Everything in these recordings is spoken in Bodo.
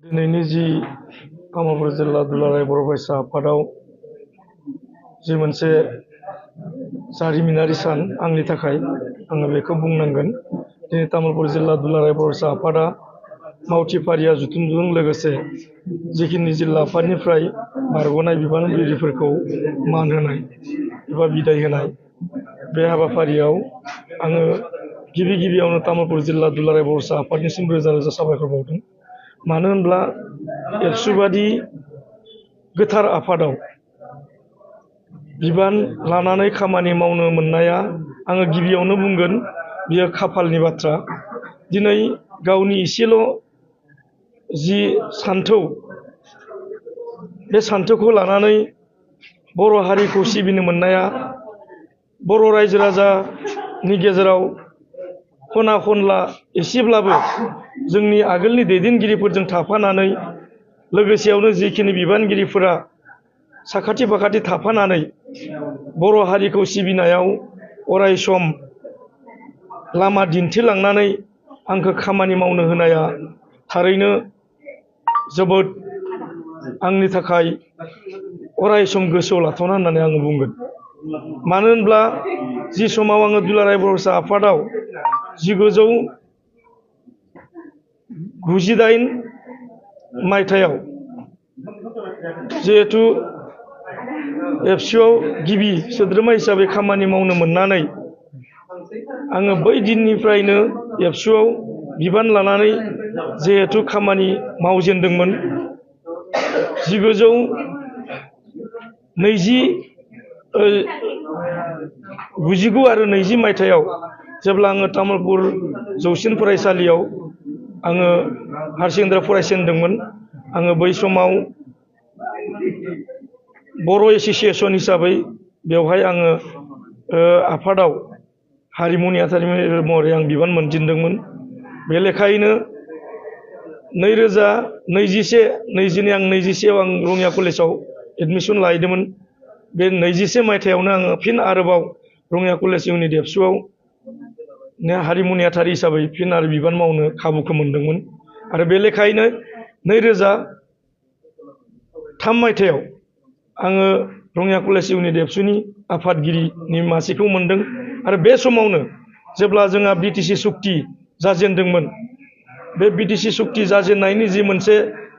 दिनैनि जि तामुलपुर जिल्ला दुलाराय बर' फरायसा आफादाव जि मोनसे जारिमिनारि सान आंनि थाखाय आङो बेखौ बुंनांगोन। दिनै तामुलपुर जिल्ला दुलाराय बर' फरायसा आफादा मावथि फारिया जथुमजों लोगोसे जिखिनि जिल्ला आफादनिफ्राय बारग'नाय बिबानगिरिफोरखौ मान होनाय एबा बिदाय होनाय बे हाबाफारियाव आङो गिबियावनो तामुलपुर जिल्ला दुलाराय बर' फरायसा आफादनिसिम रोजा रोजा साबायखर बावदों। मानो होनब्ला एबसुबादि गोथार आफादाव बिबान लानानै खामानि मावनो मोननाया आङो गिबियावनो बुंगोन बियो खाफालनि बाथ्रा। दिनै गावनि इसेल' जि सान्थौ बे सान्थौखौ लानानै बर' हारिखौ सिबिनो मोननाया बर' रायजो राजानि गेजेराव खना खनला एसेब्लाबो जोंनि आगोलनि दैदेनगिरिफोरजों थाफानानै लोगोसेयावनो जिखिनि बिबानगिरिफोरा साखाथि फाखाथि थाफानानै बर' हारिखौ सिबिनायाव अराय सम लामा दिन्थिलांनानै आंखौ खामानि मावनो होनाया थारैनो जोबोद आंनि थाखाय अराय सम गोसोआव लाथावना होननानै आङो बुंगोन। मानो होनब्ला जि समाव आङो दुलाराय बर' फरायसा आफादाव 1998 मायथाइयाव जिहेथु एबसुआव गिबि सोद्रोमा हिसाबै खामानि मावनो मोननानै आङो बै दिननिफ्रायनो एबसुआव बिबान लानानै जिहेथु खामानि मावजेनदोंमोन 1999 आरो 20 मायथाइयाव जेब्ला आङो तामुलपुर जौसिन फरायसालियाव आङो हायार सेकेन्डारि फरायजेनदोंमोन। आङो बै समाव बर' एस'सियेसन हिसाबै बेवहाय आङो आफादाव हारिमुनि आफादगिरि महरै आं बिबान मोनजेनदोंमोन। बे लेखायैनो 2021 आं 21आव आं रङिया कलेजाव एडमिसन लाहैदोंमोन। बे 21 मायथाइयावनो आङो फिन आरोबाव रङिया कलेज इउनिट एबसुआव हारिमुनि आफादगिरि हिसाबै फिन आरो बिबान मावनो खाबुखौ मोनदोंमोन। आरो बे लेखायैनो 2003 मायथाइयाव आङो रङिया कलेज इउनिट एबसुनि आफादगिरिनि मासिखौ मोनदों। आरो बे समावनो जेब्ला जोंहा बिटिसि सुक्ति जाजेनदोंमोन, बे बिटिसि सुक्ति जाजेननायनि जि मोनसे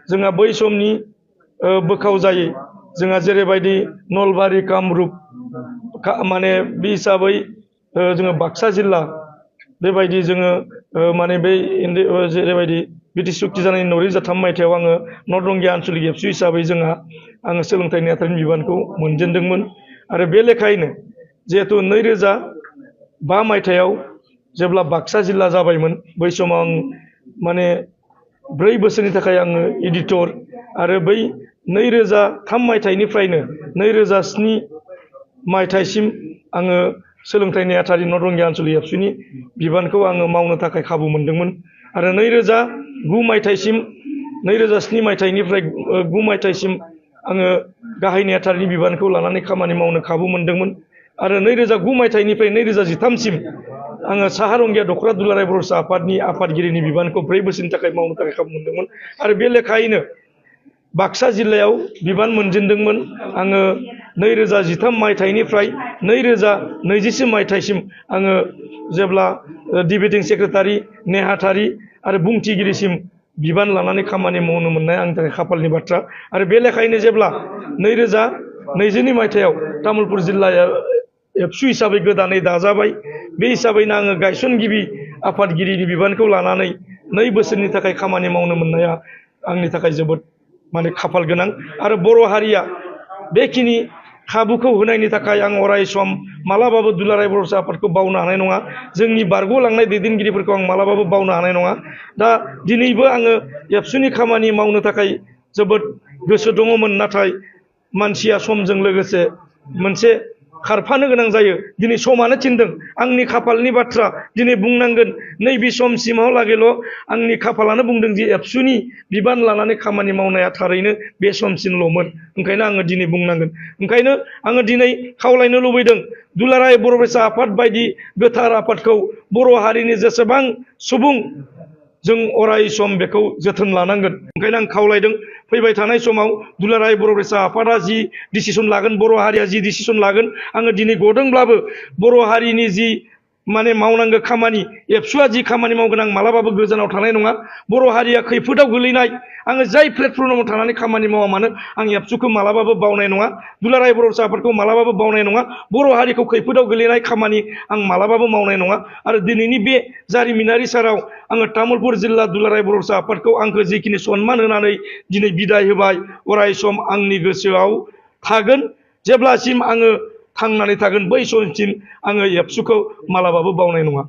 जोंहा बै समनि बोखाव जायै जोंहा जेरैबायदि नलबारि कामरुप माने बे हिसाबै जोङो बाक्सा जिल्ला बेबायदि जोङो माने बै जेरैबायदि बिटिसि सुक्ति जानायनि 2003 मायथाइयाव आङो नर्थ रंगिया आनसलिक एबसु हिसाबै आङो सोलोंथाइनि आफादनि बिबानखौ मोनजेनदोंमोन। आरो बे लेखायैनो जिहेथु 2005 मायथाइयाव जेब्ला बाक्सा जिल्ला जाबायमोन, बै समाव आं माने 4 बोसोरनि थाखाय आङो एडिटर आरो बै 2003 मायथाइनिफ्रायनो 2007 मायथाइसिम आङो सोलोंथाइनि आफादगिरि नर्थ रंगिया आनसलिक एबसुनि बिबानखौ आङो मावनो थाखाय खाबु मोनदोंमोन। आरो 2009 मायथाइसिम 2007 मायथाइनिफ्राय 9 मायथाइसिम आङो गाहायनि आफादगिरि बिबानखौ लानानै खामानि मावनो खाबु मोनदोंमोन। आरो 2009 मायथाइनिफ्राय 2013सिम आङो साहा रंगिया दख'रा दुलाराय बर' फरायसा आफादनि आफादगिरिनि बिबानखौ 4 बोसोरनि थाखाय मावनो थाखाय खाबु मोनदोंमोन। आरो बे लेखायैनो बाक्सा जिल्लायाव बिबान मोनजेनदोंमोन आङो 2013 मायथाइनिफ्राय 2021 मायथाइसिम आङो जेब्ला डिबेटिं सेक्रेटारि नेहाथारि आरो बुंथिगिरिसिम बिबान लानानै खामानि मावनो मोननाया आंनि थाखाय खाफालनि बाथ्रा। आरो बे लेखायैनो जेब्ला 2022 मायथाइयाव तामुलपुर जिल्लाया एबसु हिसाबै गोदानै दाजाबाय, बे हिसाबैनो आङो गायसनगिरि आफादगिरिनि बिबानखौ लानानै 2 बोसोरनि थाखाय खामानि मावनो मोननाया आंनि थाखाय जोबोद माने खाफाल गोनां। आरो बर' हारिया बेखिनि खाबुखौ होनायनि थाखाय आं अराय सम मालाबाबो दुलाराय बर' फरायसा आफादखौ बावनो हानाय नङा। जोंनि बारग'लांनाय दैदेनगिरिफोरखौ आं मालाबाबो बावनो हानाय नङा। दा दिनैबो आङो एबसुनि खामानि मावनो थाखाय जोबोद गोसो दङमोन, नाथाय मानसिया समजों लोगोसे मोनसे खारफानो गोनां जायो। दिनै समानो थिनदों, आंनि खाफालनि बाथ्रा दिनै बुंनांगोन। नैबे समसिमहालागैल' आंनि खाफालानो बुंदों जे एबसुनि बिबान लानानै खामानि मावनाया थारैनो बे समसिमल'मोन। ओंखायनो आङो दिनै बुंनांगोन। ओंखायनो आङो दिनै खावलायनो लुबैदों दुलाराय बर' फरायसा आफाद बायदि गोथार आफादखौ बर' हारिनि जेसेबां सुबुं जों अराय सम बेखौ जोथोन लानांगोन। ओंखायनो आं खावलायदों फैबाय थानाय समाव दुलाराय बर' फरायसा आफादा जि डिसिसन लागोन, बर' हारिया जि डिसिसन लागोन, आङो दिनै गदोंब्लाबो बर' हारिनि जि माने मावनांगौ खामानि, एबसुआ जि खामानि मावगोन आं मालाबाबो गोजानाव थानाय नङा। बर' हारिया खैफोदाव गोलैनाय, आङो जाय प्लेटफर्माव थानानै खामानि मावा मानो आं एबसुखौ मालाबाबो बावनाय नङा, दुलाराय बर' फिसाफोरखौ मालाबाबो बावनाय नङा, बर' हारिखौ खैफोदाव गोलैनाय खामानि आं मालाबाबो मावनाय नङा। आरो दिनैनि बे जारिमिनारि साराव आङो तामुलपुर जिल्ला दुलाराय बर' फिसा आफादखौ आंखौ जिखिनि सन्मान होनानै दिनै बिदाय होबाय, अराय सम आंनि गोसोआव थागोन। जेब्लासिम आङो थांनानै थागोन बै समसिम आङो एबसुखौ मालाबाबो बावनाय नङा।